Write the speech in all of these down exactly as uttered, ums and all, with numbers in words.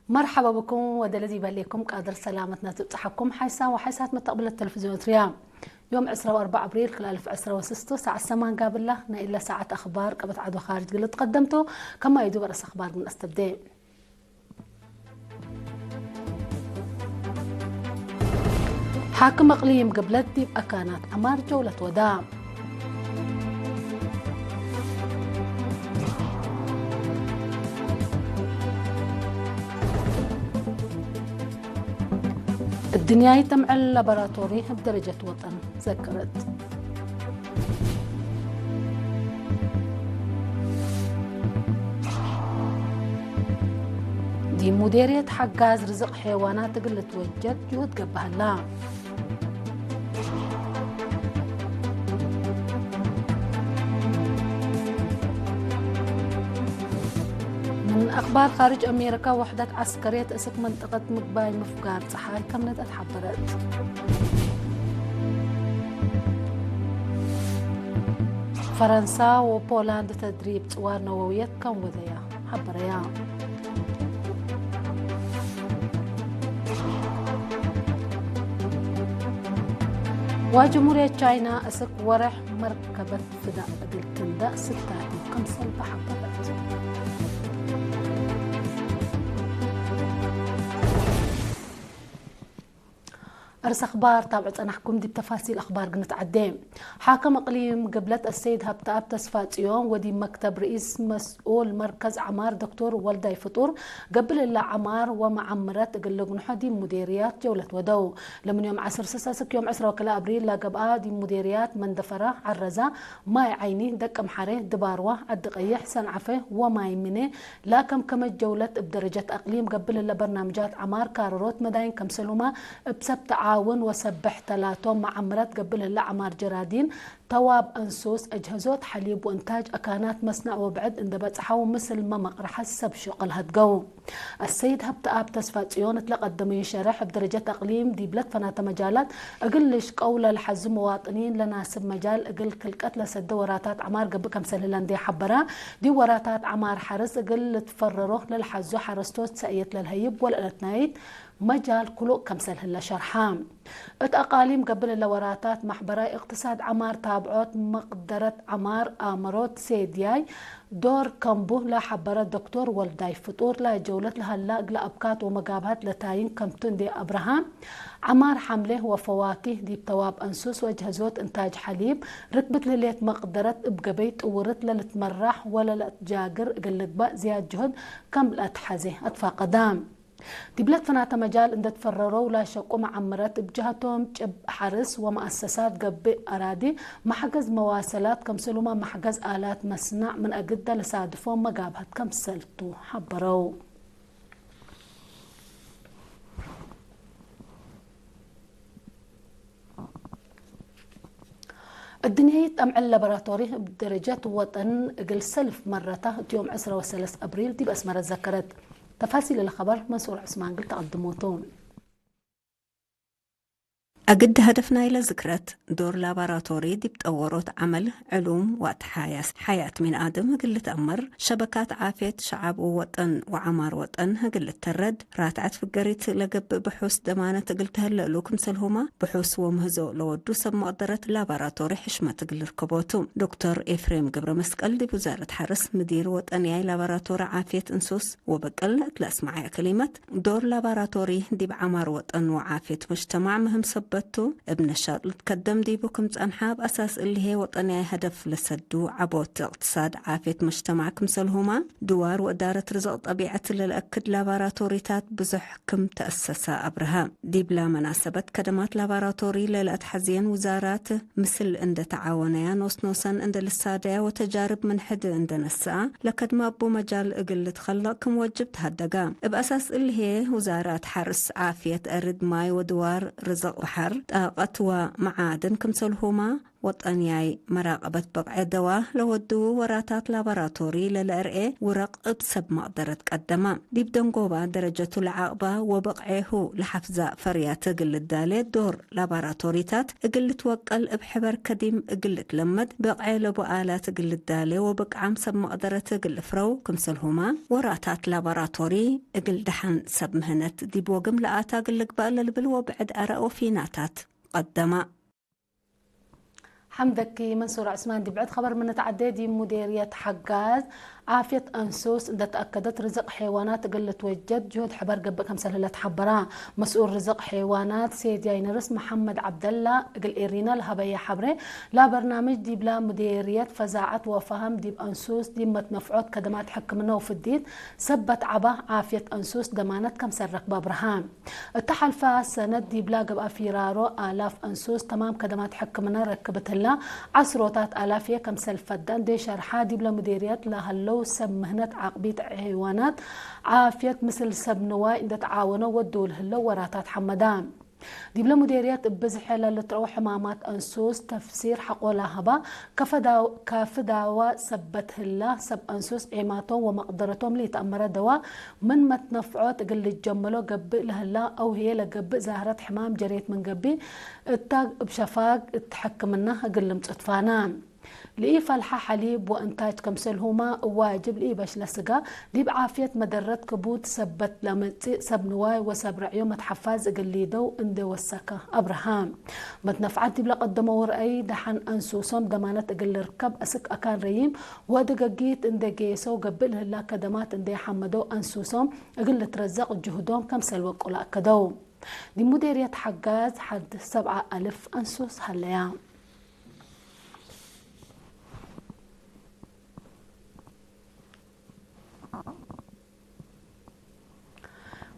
መርሐባ ብኩም ወደ ለዚ በሌኩም ቃድር ሰላመትና ትብጽሐኩም ሓይሳም ወሓይሳት መተቅብለት ተለፍዝዮን ኤረትርያ። ዮም ዕስራ ወአርበዕ አብሪል ክልኤ አልፍ ዕስራ ወስስቱ ሰዓት ሰማን ጋብላ ናይ እለ ሰዓት አኽባር ቀበት ዐድ ወካርጅ ግልት ቀደምቱ። ከማይ ዱብ አርእስ አኽባር ምን አስተብዴ። ሓክም እቅሊም ግብለት ዲብ አካናት ዐማር ጀውለት ወዳ። እድንያይ ተምዕል ላቦራቶሪ እብ ደረጀት ወጠን ዘክረት። ዲብ ሙዴርየት ሐጋዝ ርዝቅ ሔዋናት እግል ልትወጀድ ጅሁድ ገብእ ሀላ። ምን አኽባር ካርጅ አሜሪካ፣ ወሕደት ዐስከርየት እስክ መንጠቀት ምግባይ ምፍጋር ጸሓይ ከም ነደአት ሐበረት። ፈረንሳ ወፖላንድ ተድሪብ ጽዋር ነወውየት ከም ወደያ ሐበረያ። ወጅምሁርየት ቻይና እስክ ወሬሕ መርከበት ፍዳእ እግል ትንደእ ስታቲም ክምሰል በሐበረት። አርእስ አኽባር ታብዑ ጸናሕኩም፣ ዲብ ተፋሲል አኽባር ግንትዐዴ። ሓክም እቅሊም ግብለት አሰይድ ሀብተአብ ተስፋጽዮን ወዲብ መክተብ ርኢስ መስኡል መርከዝ ዐማር ዶክቶር ወልዳይ ፍጡር፣ ገብእ ለህለ ዐማር ወመዐምረት እግል ልግንሖ ዲብ ሙዴርያት ጀውለት ወደው። ለምን ዮም ዐስር ስሰ እስክ ዮም ዕስራ ወክልኤ አብሪል ለገብአ፣ ዲብ ሙዴርያት መንደፈራ፣ ዐረዛ፣ ማይ ዐይኒ፣ ደቀምሐሬ፣ ድባርዋ፣ ዐዲ ቀይሕ፣ ሰንዐፈ ወማይ ምኔ ለከምከመት ጀውለት እብ ደረጀት አቅሊም ገብእ ለህለ በርናምጃት ዐማር ካርሮት መዳይን ከምሰልሁመ እብ ሰብ ተዓውን ወሰብሕ ተላቶም መዐምረት ገብእ ለህለ ዐማር ጀራዲን፣ ተዋብ አንሱስ፣ አጅሀዞት ሐሊብ ወእንታጅ አካናት መስነዕ ወብዕድ እንዴ በጽሐው ምስልመ መቅረሐት ሰብ ሹቅል ሀድገው። አሰይድ ሀብተአብ ተስፋጽዮን እት ለቀደመዩ ሸርሕ፣ እብ ደረጀት አቅሊም ዲብ ለትፈናተ መጃላት እግል ልሽቀው ለልሐዙ መዋጥኒን ለናስብ መጃል እግል ክልቀት ለሰደ ወራታት ዐማር ገብእ ከምሰል ህለ እንዴ ሐበረ፣ ዲብ ወራታት ዐማር ሐርስ እግል ልትፈረሮ ለልሐዙ ሐረስቶት ሰእየት ለልሀይብ ወለእለትናይት መጃል ክሉቅ ከምሰል ህለ ሸርሐ። እት አቃሊም ገብእ ለህለ ወራታት ማሕበራይ እቅትሳድ ዐማር ታብዖት መቅደረት ዐማር አመሮት ሴድያይ ዶር ከምቡ ለሐበረ ዶክቶር ወልዳይ ፍጡር፣ ለጀውለት ለሀላ እግለ አብካት ወመጋብሀት ለታይን ከምቱ እንዴ አብረሀ፣ ዐማር ሐምሌ ወፈዋኪህ ዲብ ተዋብ አንሱስ ወጀህዞት እንታጅ ሐሊብ፣ ርክብት ለህሌት መቅደረት እብ ገበይ ጥውርት ለልትመራሕ ወለለአትጃግር እግል ልግበእ ዝያድ ጅሁድ ከም ለአትሐዜ አትፋቀዳ። ዲብለ ትፈናተ መጃል እንዴ ትፈረረው ላሸቁ መዐምረት፣ እብ ጀሀቶም ጭብ ሐርስ ወመአሰሳት ገብእ አራዲ፣ መሕገዝ መዋሰላት፣ ከምሰሉመ መሕገዝ አላት መስናዕ ምን አግደ ለሳድፎም መጋብሀት ከምሰልቱ ሐበረው። እድንያይት አምዕል ላቦራቶሪ እብ ደረጀት ወጠን እግል ሰልፍ መረታ እት ዮም ዕስራ ወሰለስ አብሪል ዲብ አስመረ ዘከረት። ተፋሲል እለ ኸበር መንሱር ዑስማን እግል ተቀድሞቱ። አግድ ሀደፍ ናይለ ዝክረት ዶር ላቦራቶሪ ዲብ ጠወሮት ዐመል ዕሉም ወአትሓያስ ሐያት ሚን አድም እግል ልትአመር፣ ሸበካት ዓፍየት ሸዐብ ወወጠን ወዐማር ወጠን እግል ልተረድ፣ ራትዐት ፍገሪት ለገብእ ብሑስ ደማነት እግል ተህለሉ ክምሰልሁመ፣ ብሑስ ወምህዞ ለወዱ ሰብ መቅደረት ላቦራቶሪ ሕሽመት እግል ልርከቦ ቱ። ዶክተር ኤፍሬም ገብረመስቀል ዲብ ውዛረት ሐርስ ምዲር ወጠንያይ ላቦራቶሪ ዓፍየት እንሱስ ወበቅል እት ለአስመዐየ ከሊመት፣ ዶር ላቦራቶሪ ዲብ ዐማር ወጠን ወዓፍየት ሙጅተማዕ ምህም ሰበት ቱ። እብ ነሻጥ ልትከደም ዲቡ ክም ጸንሐ፣ እብ አሳስ እሊሄ ወጠንያይ ሀደፍ ለሰዱ ዐቦት እቅትሳድ ዓፍየት ሙጅተማዕ ክምሰልሁመ፣ ድዋር ወእዳረት ርዝቅ ጠቢዐት ለለአክድ ላቦራቶሪታት ብዙሕ ክም ተአሰሰ አብርሀ። ዲብላ መናሰበት ከደማት ላቦራቶሪ ለለአትሐዝየን ውዛራት ምስል እንደ ተዓወነያ፣ ኖስ ኖሰን እንደ ልሳደያ ወተጃርብ ምን ሕድ እንደ ነስአ፣ ለከድመ እቡ መጃል እግል ልትከለቅ ክም ወጅብ ተሀደጋ። እብ አሳስ እሊሄ፣ ውዛራት ሐርስ፣ ዓፍየት፣ አርድ፣ ማይ ወድዋር፣ ርዝቅ በሐር፣ ጣቀት ወመዓድን ክምሰልሁመ፣ ወጠንያይ መራቀበት በቅዐ ደዋ ለወድዉ ወራታት ላቦራቶሪ ለለአርኤ ውረቅ እብ ሰብ መቅደረት ቀደማ። ዲብ ደንጎባ ደረጀቱ ለዓቅባ ወበቅዔሁ ለሐፍዛ ፈርያት እግል ልዳሌ ዶር ላቦራቶሪታት እግል ልትወቀል እብ ሕበር ከዲም እግል ልትለመድ በቅዔ ለቡ አላት እግል ልዳሌ ወብቅዓም ሰብ መቅደረት እግል ልፍረው ክምሰልሁማ ወራታት ላቦራቶሪ እግል ደሐን ሰብ ምህነት ዲብ ወግም ለአታ እግል ልግባእ ለልብል ወብዕድ አረአው ፊናታት ቀደማ። ሐምደኪ መንሱር ዑስማን። ዲብ ብዕድ ኸበር ምን ንትዐዴ፣ ዲብ ሙዴርየት ሐጋዝ ዓፍየት አንሱስ እንዴ ተአከደት ርዝቅ ሐይዋናት እግል ልትወጀድ ጅሁድ ሕበር ገብእ ከምሰል ህለ ተሐበራ። መስኡል ርዝቅ ሐይዋናት ሴድያይ ንርስ መሐመድ ዐብደላ እግል ኤሪና ለሀበየ ሐብሬ፣ ለበርናምጅ ዲብላ ሙዴርየት ፈዛዐት ወፈሀም ዲብ አንሱስ ዲብ መትነፍዖት ከደማት ሕክምነ ወፍዲት ሰበት ዐባ ዓፍየት አንሱስ ደማነት ከምሰል ረክበ አብርሃ። እተ ሐልፈ ሰነት ዲብላ ገብአ ፊራሮ አላፍ አንሱስ ተማም ከደማት ሕክምነ ረክብት ህላ፣ ዐስሮታት አላፍየ ከምሰል ፈደ እንዴ ሸርሐ፣ ዲብለ ሙዴርየት ለሀለው ሰብ ምህነት ዓቅቢት ሐይዋናት ዓፍየት ምስል ሰብ ንዋይ እንዴ ተዓወነው ወድው ለህለው ወራታት ሐመዳ። ዲብለ ሙዴርየት እብ ብዝሐ ለልትረአው ሕማማት አንሱስ ተፍሲር ሐቆ ለሀባ፣ ከፈዳው-፣ ከፍዳዋ ሰበት ህላ፣ ሰብ አንሱስ ዔማቶም ወመቅደረቶም ለኢተአመረ ደዋ ምን መትነፍዖት እግል ልጀመሎ ገብእ ለህላ፣ አው ህዬ ለገብእ ዛህረት ሕማም ጀሬት ምን ገብእ፣ እታ እብ ሸፋግ እት ሕክምና እግል ልምጽእ ትፋና። ለኢፈልሐ ሐሊብ ወእንታጅ ከምሰልሁማ እብ ዋጅብ ለኢበሽለ ስጋ፣ ዲብ ዓፍየት መደረት ክቡድ ሰበት ለመጽእ ሰብ ንዋይ ወሰብ ረዕዮ መትሐፋዝ እግል ሊደው እንዴ ወሰከ አብርሃም። መትነፍዓት ዲብ ለቀደመው ረአይ፣ ደሐን አንሱሶም ደማነት እግል ልርከብ አስክ አካን ረዪም ወድገጊት እንዴ ጌሰው ገብእ ለህላ ከደማት እንዴ ሐመደው አንሱሶም እግል ልትረዘቅ ጅሁዶም ከምሰል ወቁ ለአከደው። ዲብ ሙዴርየት ሐጋዝ ሐድ ሰብዓ አልፍ አንሱስ ሀለያ።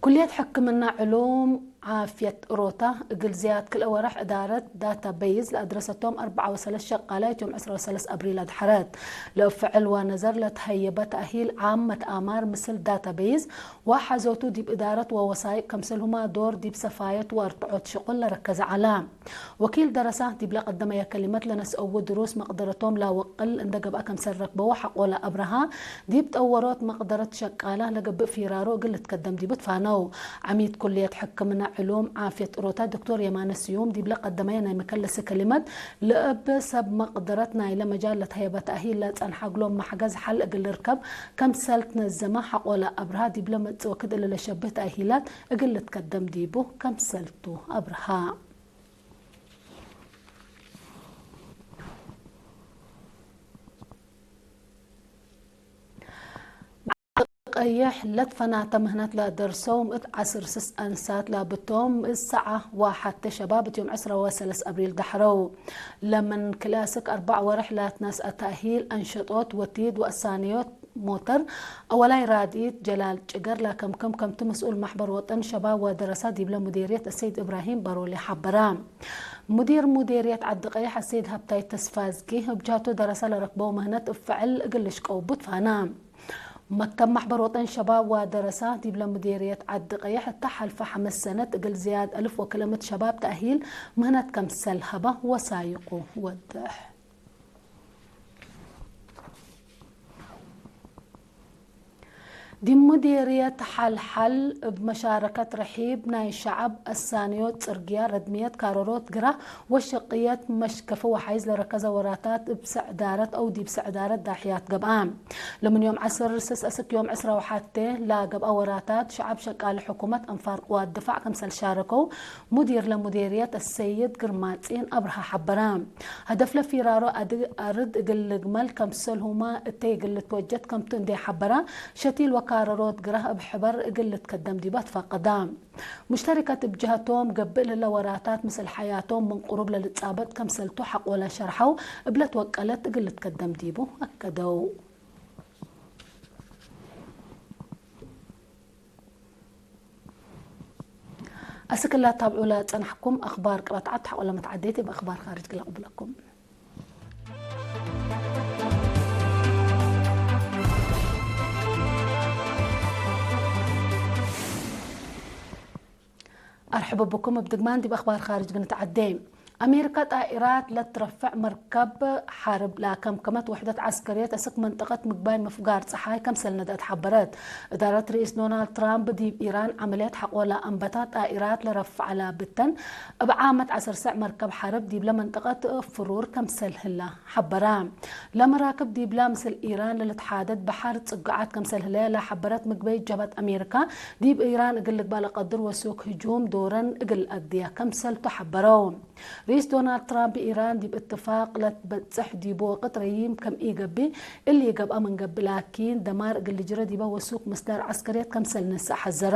ኩልየት ሕክምና ዕሉም ዓፍየት ሮታ፣ እግል ዝያድ ክልኤ ወርሕ እዳረት ዳታ በይዝ ለአድረሰቶም አርበዓ ወሰለስ ሸቃላይት ዮም ዕስራ ወሰለስ አብሪል አድሐረት። ለእብ ፍዕል ወነዘር ለተሀየበ ተእሂል ዓም መትአማር ምስል ዳታ በይዝ ወሐዞቱ ዲብ እዳረት ወወሳይቅ ከምሰልሁማ ዶር ዲብ ሰፋየት ወአርትዖት ሽቁል ለረከዘ ዐላ። ወኪል ደረሳ ዲብለ ቀደመየ ከሊመት ለነስአዉ ድሩስ መቅደረቶም ለአወቅል እንደ ገብአ ከምሰል ረክበው ሐቆለ አብርሃ፣ ዲብ ጠወሮት መቅደረት ሸቃላ ለገብእ ፊራሮ እግል ልትከደም ዲቡ ትፋነው። ዐሚድ ኩልየት ሕክምነ ዕሉም ዓፍየት እሮታ ዶክቶር የማነ ስዩም ዲብለ ቀደመየ ናይ መከለሲ ከሊመት፣ ለእብ ሰብ መቅደረት ናይለ መጃል ለተሀየበ ተእሂል ለጸንሐ እግሎም መሕገዝ ሐል እግል ልርከብ ከምሰል ትነዘመ ሐቆለ አብርሃ፣ ዲብለ መጽእ ወክድ እለ ለሸብህ ተእሂላት እግል ልትከደም ዲቡ ከምሰልቱ አብርሃ። ቀየሕ ለትፈናተ ምህነት ለደርሰው ምእት ዐስር ስስ አንሳት ላብቶም ምእት ሰዓ ወሐቴ ሸባብ እት ዮም ዕስራ ወሰለስ አብሪል ደሐረው። ለምን ክላስክ አርበዕ ወርሕ ለትነስአ ተእሂል አንሸጦት ወቲድ ወእሳንዮት ሞተር አወላይ ራድኢት ጀላል ጭገር ለከምክም ከምቱ መስኡል ማሕበር ወጠን ሸባብ ወደረሳ ዲብለ ሙዴርየት አሰይድ እብራሂም በሮሌ ሐበራ። ሙዲር ሙዴርየት ዐዲ ቀየሕ አሰይድ ሀብታይ ተስፋዝጊ እብ ጀህቱ ደረሳ ለረክበው ምህነት እብ ፍዕል እግል ልሽቀው ቡ ትፋና። መክተብ ማሕበር ወጠን ሸባብ ወደረሳ ዲብለ ሙዴርየት ዐዲ ቀየሕ እተ ሐልፈ ሐምስ ሰነት እግል ዝያድ አልፍ ወክልኤ ምእት ሸባብ ተእሂል ምህነት ከምሰል ሀበ ወሳይቁ ወድሕ። ዲብ ሙዲርየት ሐልሐል እብ መሻረከት ርሒብ ናይ ሸዐብ፣ አሳንዮት ጽርግያ፣ ረድምየት ካረሮት ግራህ ወሽቅየት መሽከፊ ወሓይዝ ለረከዘ ወራታት እብ ሰዕዳረት አው ዲብ ሰዕዳረት ዳሕያት ገብአ። ለምን ዮም ዐስር ስስ አስክ ዮም ዕስራ ወሐቴ ለገብአ ወራታት ሸዐብ ሸቃሊ ሕኩመት አንፋር ቅዋት ድፋዕ ከምሰል ሻረከው ሙዲር ለሙዲርየት አሰይድ ግርማጺን አብርሃ ሐበረ። ሀደፍለ ፊራሮ አድ-፣ አርድ እግል ልግመል ከምሰልሁመ እተይ እግል ልትወጀድ ከምቱ እንዴ ሐበረ፣ ሸቲል ወካረሮት ግራህ እብ ሕበር እግል ልትከደም ዲበ ትፈቀደ። ሙሽተሪከት እብ ጀሀቶም፣ ገብእ ለህለ ወራታት ምስል ሐያቶም ምን ቅሩብ ለልጻበጥ ከምሰልቱ ሐቆለ ሸርሐው፣ እብለ ትወቀለት እግል ልትከደም ዲቡ አከደው። አስክ ለታብዑ ለጸናሕኩም አኽባር ቅረት ዐድ ሐቆለ መትዓዴት እብ አኽባር ካርጅ ግለ ቅብለኩም። አርሕብ ብኩም። እብ ድግማን ዲብ አኽባር ካርጅ ግንትዓዴ። አሜሪካ ጣኢራት ለትረፈዕ መርከብ ሐርብ ለአከምከመት ውሕደት ዐስከርየት አስክ መንጠቀት ምግባይ ምፍጋር ጸሓይ ከምሰል ነድአት ሐበረት። እዳረት ርኢስ ዶናልድ ትራምፕ ዲብ ኢራን ዐመልየት ሐቆ ለአንበታ ጣኢራት ለረፍዐ ለብተን እብ ዓመት ዐስር ሰዕ መርከብ ሐርብ ዲብለ መንጠቀት ፍሩር ከምሰል ህላ ሐበራ። ለመራክብ ዲብላ ምስል ኢራን ለልትሓደድ በሐር ጽግዓት ከምሰል ህለየ ለሐበረት ምግበይ ጀብሀት አሜሪካ፣ ዲብ ኢራን እግል ልግባእ ለቀድር ወሱክ ህጁም ዶረን እግል አግድየ ከምሰልቱ ሐበረው። ርኢስ ዶናልድ ትራምፕ ኢራን ዲብ እትፋቅ ለትበጽሕ ዲቡ ወቅት ረዪም ከም ኢገብእ፣ እሊ ገብአ ምን ገብእ ላኪን ደማር እግል ልጅረ ዲበ ወሱክ ምስዳር ዐስከርየት ከምሰል ነስእ ሐዘራ።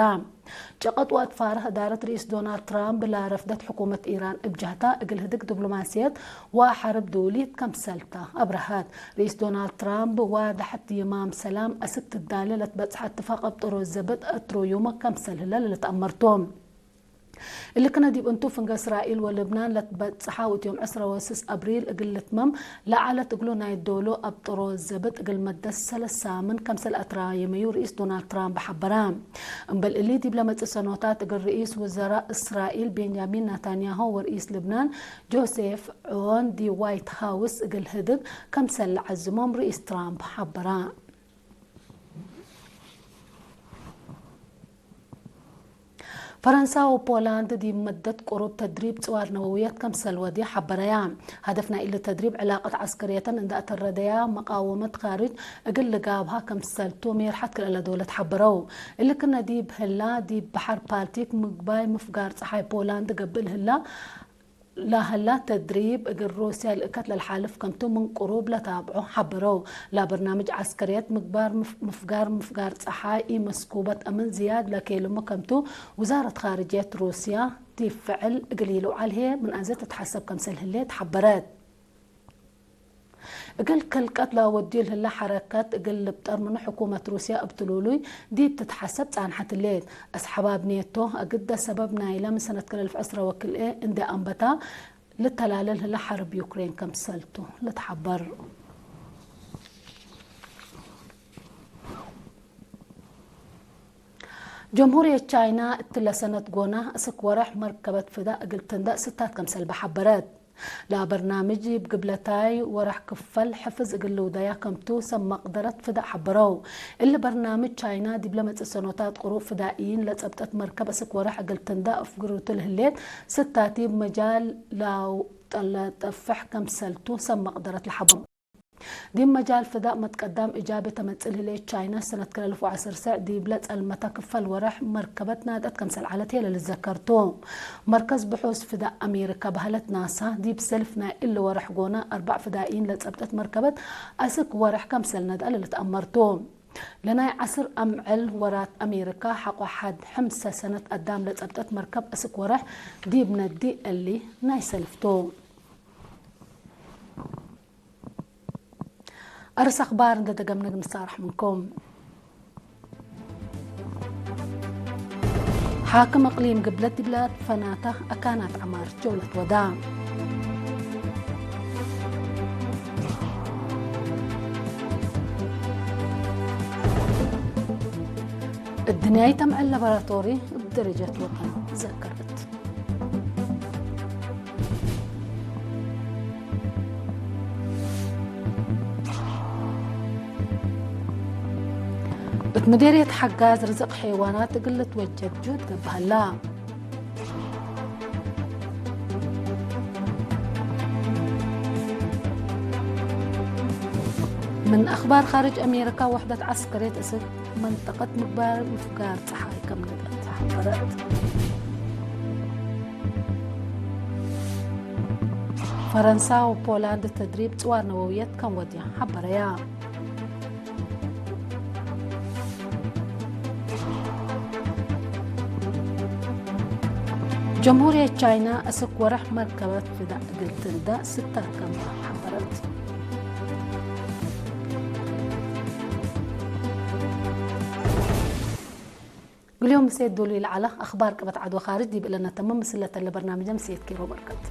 ጨቀጥ ወአትፋርህ እዳረት ርኢስ ዶናልድ ትራምፕ ለረፍደት ሕኩመት ኢራን እብ ጀህታ፣ እግል ህድግ ዲብሎማስየት ወሐርብ ዱሊት ከምሰልታ አብረሀት። ርኢስ ዶናልድ ትራምፕ ዋድሐት ይማም ሰላም አስክ ትዳሌ ለትበጽሐ እትፋቅ እብ ጥሮዝ ዘብጥ አትሮ ዩመ ከምሰል ህለ ለልትአመርቱ። እሊ ክነ ዲብ እንቱ ፍንገ እስራኤል ወልብናን ለትበጽሐ ወእት ዮም ዕስረ ወስስ አብሪል እግል ልትመም ለዐለት እግሉ ናይ ዶሎ አብ ጥሮዝ ዘብጥ እግል መደት ሰለስ ሳምን ከምሰል አትራየመዩ ርኢስ ዶናልድ ትራምፕ ሐበራ። እምበል እሊ፣ ዲብ ለመጽእ ሰኖታት እግል ርኢስ ውዘራእ እስራኤል ቤንያሚን ናታንያሁ ወርኢስ ልብናን ጆሴፍ ዖን ዲብ ዋይት ሃውስ እግል ህድግ ከምሰል ለዐዝሞም ርኢስ ትራምፕ ሐበራ። ፈረንሳ ወፖላንድ ዲብ መደት ቅሩብ ተድሪብ ጽዋር ነወውየት ከምሰል ወድየ ሐበረያ። ሀደፍ ናይ እሊ ተድሪብ ዕላቀት ዐስከርየተን እንደ አተረደያ መቃወመት ካርጅ እግል ልጋብሃ ከምሰልቱ ሜርሐት ክልኤ ለዶለት ሐበረው። እሊ ክነ ዲብ ህላ፣ ዲብ በሐር ባልቲክ ምግባይ ምፍጋር ጸሓይ ፖላንድ ገብእ ለህላ፣ ለህላ ተድሪብ እግል ሩስያ ልእከት ለልሓልፍ ከምቱ ምን ቅሩብ ለታብዖ ሐበረው። ለበርናምጅ ዐስከርየት ምግባር ምፍ-፣ ምፍጋር፣ ምፍጋር ጸሓይ ኢመስኩበት አምን ዝያድ ለኬልሙ ከምቱ ውዛረት ካርጅየት ሩስያ ዲብ ፍዕል እግል ኢልውዓል ህዬ ምን አዜ ትትሐሰብ ከምሰል ህሌት ሐበረት። እግል ክልቀት ለአወድዩ ለህለ ሐረከት እግል ልብጠር ምኑ ሕኩመት ሩስያ እብ ትሉሉይ ዲብ ትትሐሰብ ጻንሐት ህሌት። አስሐባብ ኔቶ፣ እግደ ሰበብ ናይለ ምን ሰነት ክልኤ አልፍ ዕስረ ወክልኤ እንዴ አንበታ ልተላለ ለህለ ሐርብ ዩክሬን ከምሰልቱ ልትሐበር። ጀምሁርየት ቻይና እትለ ሰነት ጎና እስክ ወረሕ መርከበት ፍዳ እግል ትንደእ ስታት ከምሰልበ ሐበረት። ለበርናምጅ እብ ግብለታይ ወረሕ ክፈል ሕፍዝ እግል ልውደያ ከምቱ ሰብ መቅደረት ፍዳ ሐበረው። እሊ በርናምጅ ቻይና ዲብለ መጽእ ሰኖታት ቅሩብ ፍዳኢይን ለጸብጠት መርከብ እስክ ወረሕ እግል ትንደእ አፍግሩቱ ለህሌት ስታት ዲብ መጃል ለጠፍሕ ከምሰልቱ ሰብ መቅደረት ለሐበረው። ዲብ መጃል ፍዳእ መትቀዳም እጃቤ ተመጽእ ለህሌት ቻይና፣ ሰነት ክልኤ አልፍ ወዐስር ሰዕ ዲብለ ጸልመተ ክፈል ወረሕ መርከበት ናድአት ከምሰል ዐለት ህዬ ለልትዘከር ቱ። መርከዝ ብሑስ ፍዳእ አሜሪካ በህለት ናሳ፣ ዲብ ሰልፍ ናይ እሊ ወረሕ ጎነ አርበዕ ፍዳኢይን ለጸብጠት መርከበት አስክ ወረሕ ከምሰል ነድአ ለልትአመር ቱ። ለናይ ዐስር አምዕል ወራት አሜሪካ ሐቆ ሐድ ሕምሰ ሰነት አዳም ለጸብጠት መርከብ አስክ ወረሕ ዲብ ነዲ እሊ ናይ ሰልፍ ቱ። አርስ አክባር እንዴ ደገምነ እግል ንሳረሕ ምንኩም። ሓክም እቅሊም ግብለት ዲብለ ፈናተ አካናት ዐማር ጀውለት ወዳ። እድንያይ ተምዕል ላቦራቶሪ እብ ደረጀት ወጠን ዘከረት። እት ምዴርየት ሐጋዝ ርዝቅ ሐይዋናት እግል ልትወጀድ ጁህድ ገብእ ሀላ። ምን አክባር ካርጅ አሜሪካ፣ ወሕደት ዐስከርየት እስክ መንጠቀት ምግባር ምፍጋር ጸሓይ ከም ነድአት ሐበረት። ፈረንሳ ወፖላንድ ተድሪብ ጽዋር ነወውየት ከም ወድያ ሐበረያ። ጀምሁርየት ቻይና እስክ ወረሕ መርከበት ፍዳእ እግል ትንዳእ ስታት ከም ሐበረት። ግልዮም ምሴት ዶሉ ኢለዐለ አክባር ቅበት ዐድ ወካርጅ ዲብ እለ ነተምም፣ ምስል ለተለ በርናምጀ ምሴት ኬሮ በርከት።